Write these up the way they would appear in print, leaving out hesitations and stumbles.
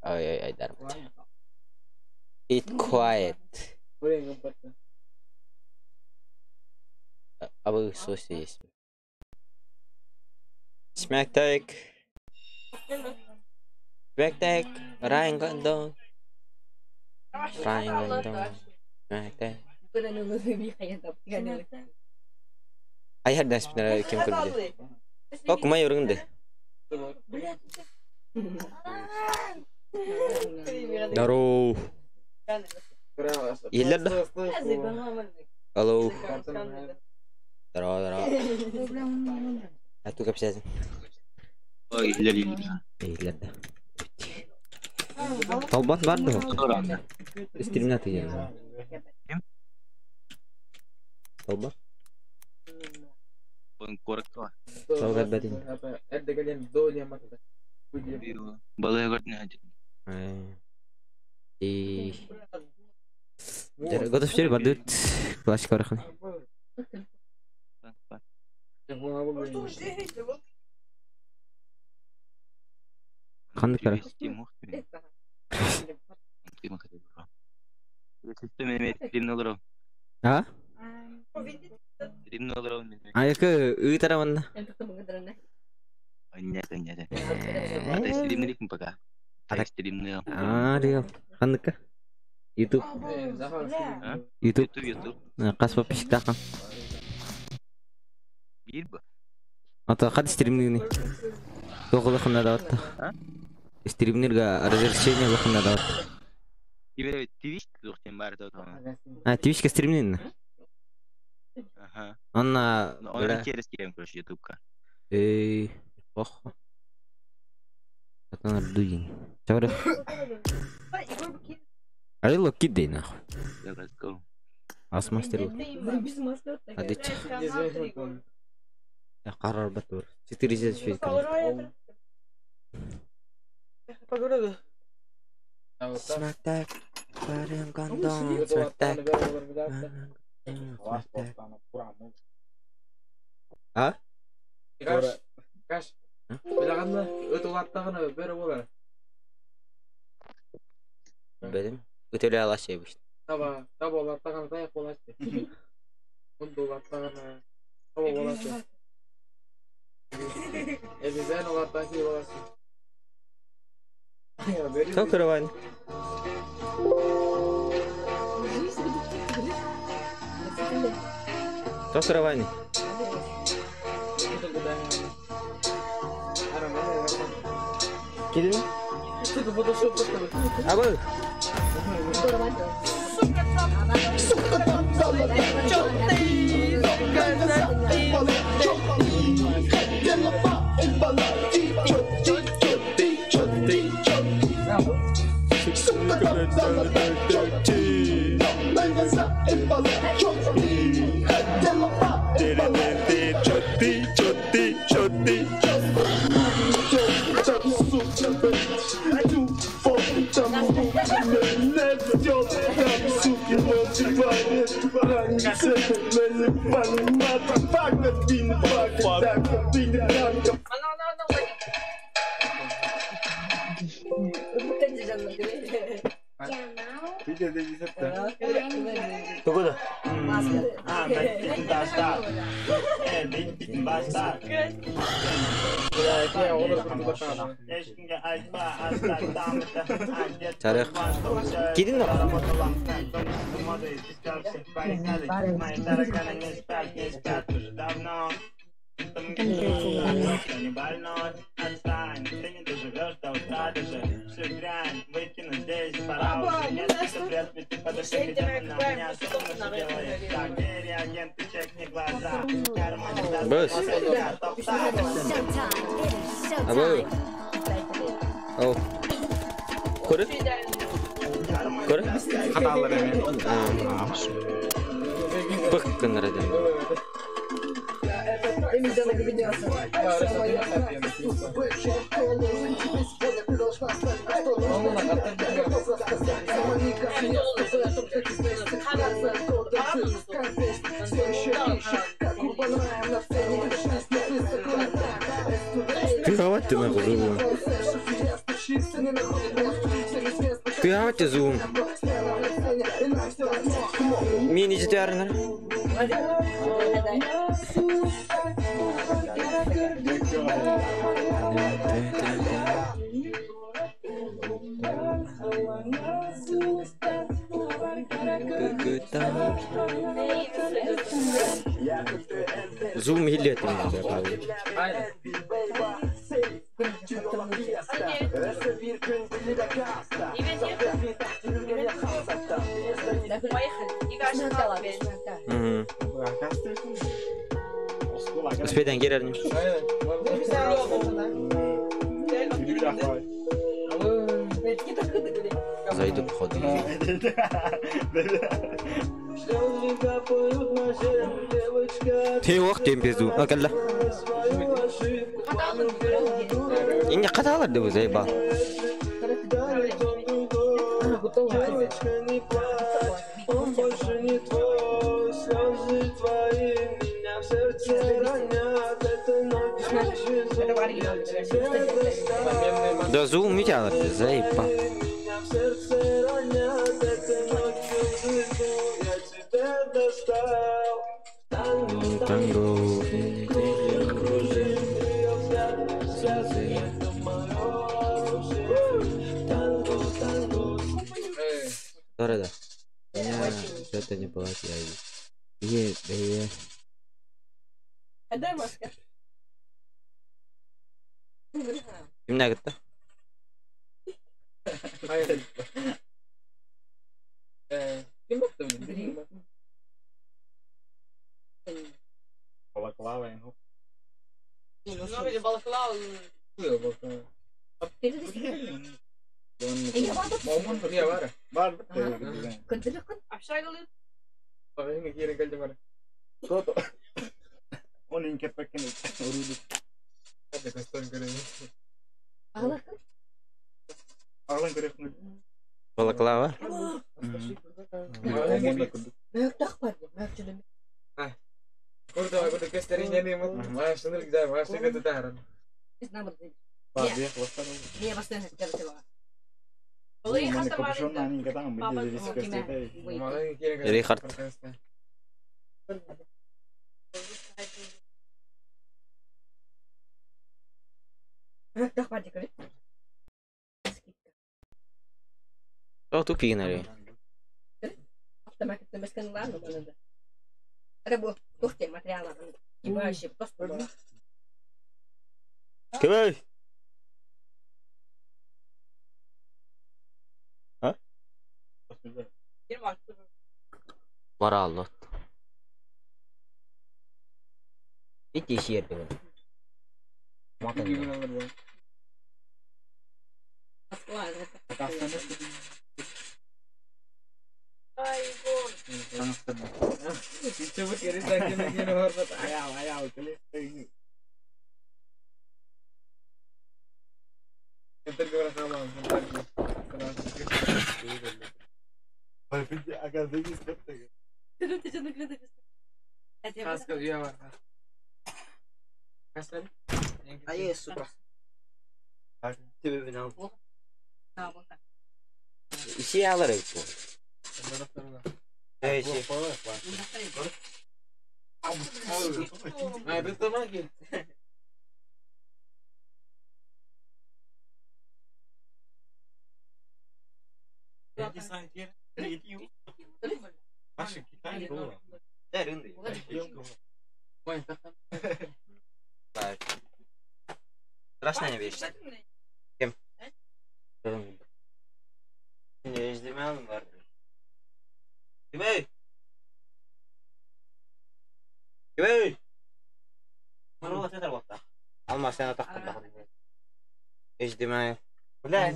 Ой, ой, ой, дармыт. It quiet. Абы соси есть. Smack tag. Smack tag. Ryan Gondon. Ryan Gondon. Smack tag. I had dance ким көрбүтэ. О, кумай өрүңдө. Здорово. Иһиллэр да? Алло. Здорово, здорово. А ту кэпсээтин? Ой, иһиллэр иһиллэр. Иһиллэр да. Толбот бар дуо? Стримна тыйан. Ким? Толбот? Куоракка. Сол көрбөтүн. Балыга көрдүн. И... Готов теперь бардыт. Классика орахны. Ханнык кара? А? Айыкы ыытара манна. Аа, ханныкка? YouTube. YouTube. Хас подписчиктааххын? Ата хат стримныгыный? Туох улаханна даҕатта? Стримнерга разрешение улаханна даҕатта? А, Твичка стримнин? Онна... Эй, ох. Атан ардуин. Чабары. Арило кидей нахуй. Ас мастер. Адыч. Карар батур. 4 Smack that. Smack that. Smack that. А? Бедим. Үтөлө алаш эбиш. Кто караван? Кто караван? Кидин? Абы. Тарих. Кидин Быс. Абы. Ау. Көрі? Көрі? Бық кыныр едім. Ты давай. Тымы зум. Ты зум. Мин ижитәрнер. Zoom иһиллиэтим Успейтен киирэрин. Зайду походу. Ты ох темпезу. А кэллэ. Инне хатаалар да бу ба. Да зум митялар заебал. Танго. Да. Меня что-то не плачь, я Е, е. Кимнәгітті? Балаклава. Балаклава? Рихард. О, тупигнари. Кемей? А? Бараллот. Ити шиэрдигин. Матан. Иши алар эбит бу. Иши. Страшная вещь. Кем? Var. Кимей? Кимей? Алма сен атаққа HDMI. Бля.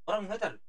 Барам нетер.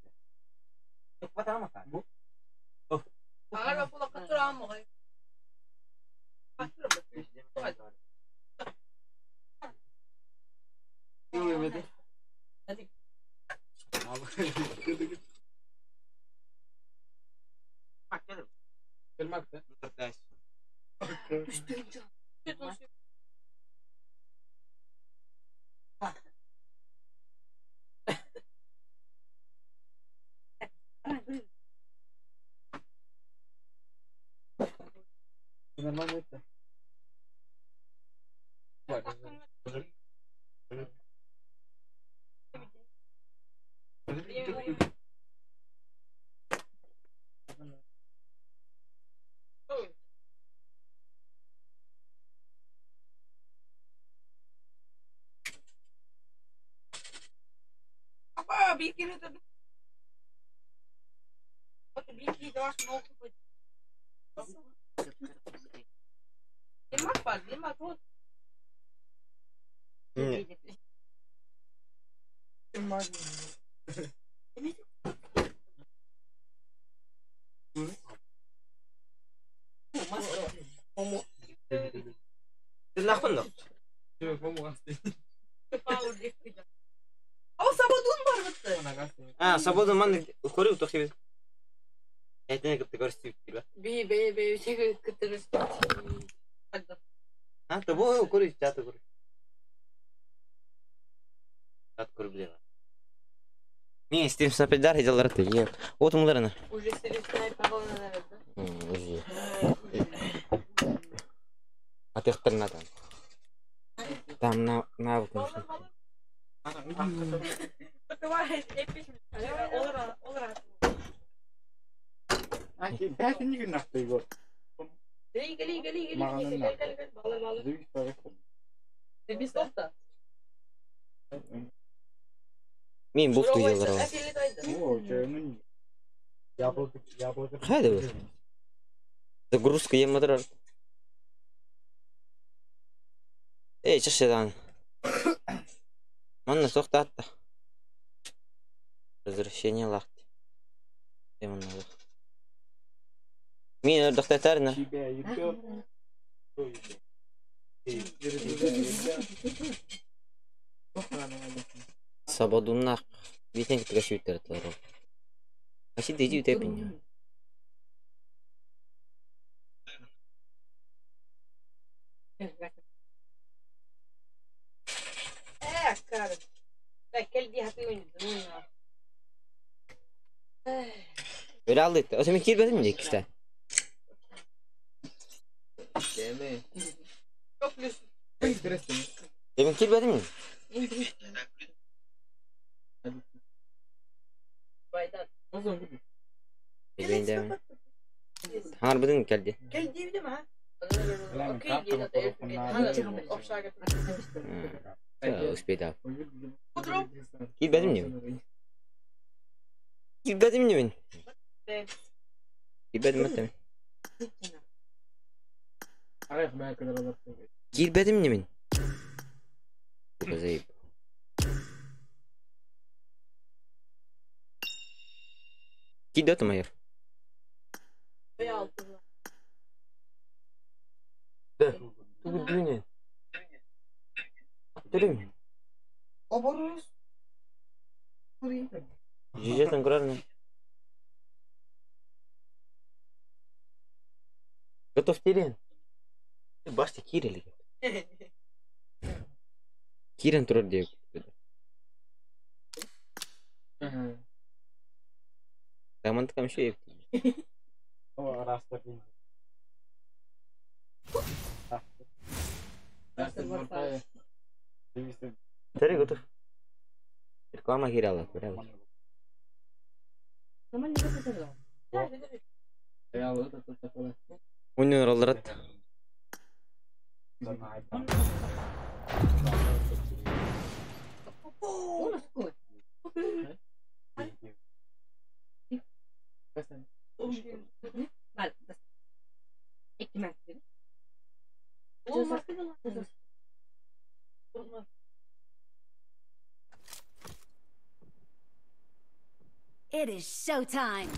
It is showtime.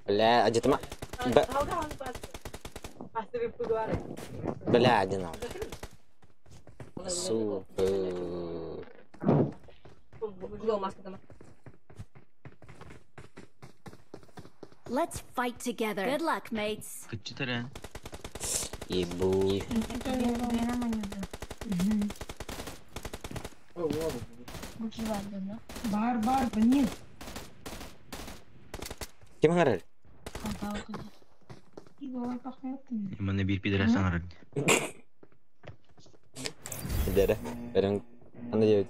Бля, адьытыма. Бля, один. Супер. Let's fight together. Good luck, mates. Ебуй. Бар бар нет. Ким аңарар? Маны бир пидорас аңарар. Дәрі. Бәрін анда дебет.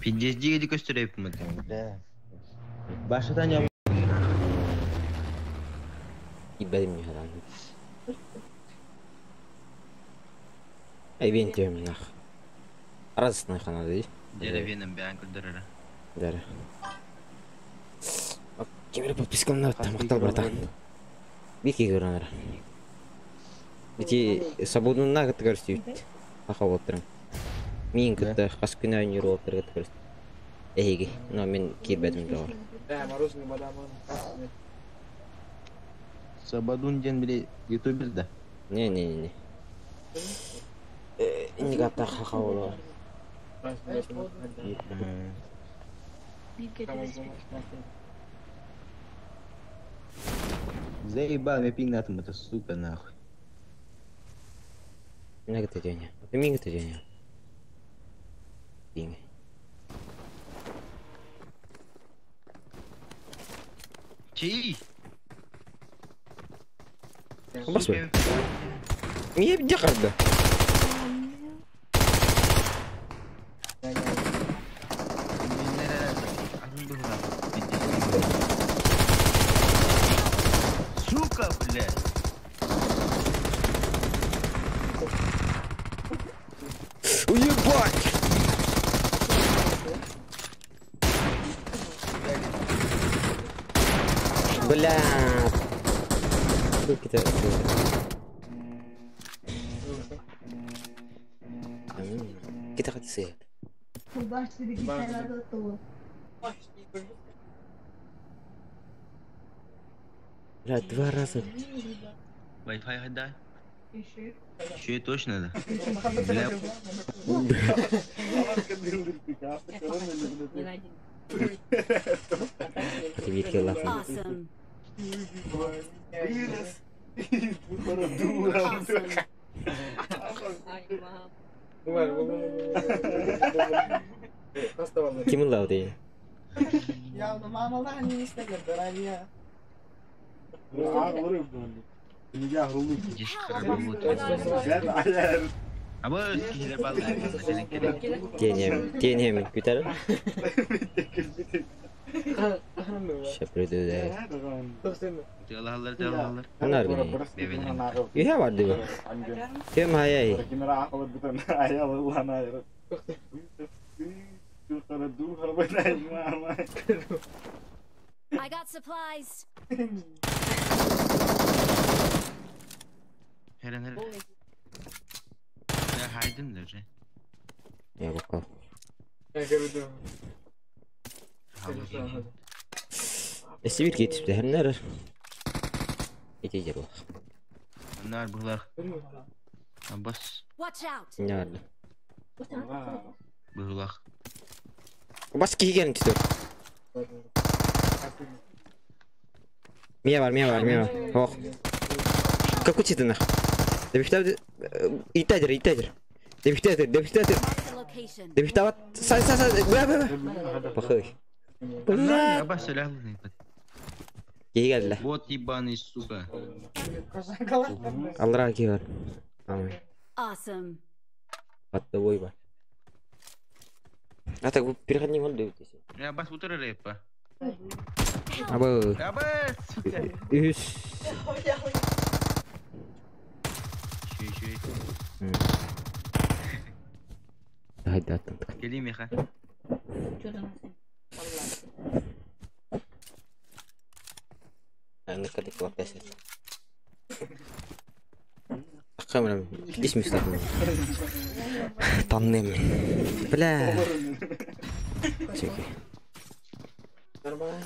Пиздец диге көстөрөйп мыты. Башытан я. Ибәдим не харам. Эй, бен нах. Разный ханады. Деревенем бән күлдірірі. Да. Кемере подписканы тамақтал, братан. Бики көрөнөр. Ити сабудунна кытты көрсөйт. Аха болтырым. Мин кытты хас күнә ойныр болтыр кытты көрсөйт. Эйги, но мен кирбедим жогор. Сабадун ден биле ютубер да. Не, не, не, не. Инигата хаха боло. Заебал, я пинг натым, это сука нахуй. Мина кытты дёня. Мин кытты дёня. Пинг. Чей? Бас бе. Мие бде карды. Сука, блядь. Уебать! Бля. Тут это. Kita kasi. Бля, два раза. Wi-Fi дай. Еще и точно, да? Бля, Привет, Келлаф. Awesome. Awesome. Kim ыллау дейін? Здесь работает. А вот киһилер баллар. Тенем, тенем, күтәрі. Шәпірді. Тыгалалар, тыгалалар. Анар гыне. Үйе бар диби. Кем хаяй? I got supplies. Херен херен. Я хайдын даже. Я бакал. Эсибир кетипти хемнер. Ити жер бак. Нар булар. Бас Watch out. Не барды. булах. Бас кийген түтөр. Мия бар, мия бар, мия бар. Ох. Какой читына? Дебихтаб итадер, итадер. Дебихтадер, дебихтадер. Mark the location. Дебихтабат. Сай, сай, сай. Бля, бля, бля. Бахый. Бля. Бас сөйләле. Кийгәлле. Вот ебаный сука. Аллара ки бар. Амин. Awesome. Атты бой бар. А так переходни вон дебит. Я бас утыр репа. Абы. Абас, сука. Үс. Шүй, шүй. Haydi attım. Geleyim ya. Ныкадык лапясет. Акамрам, дисмис так. Танным. Бля. Чеки. Нормально.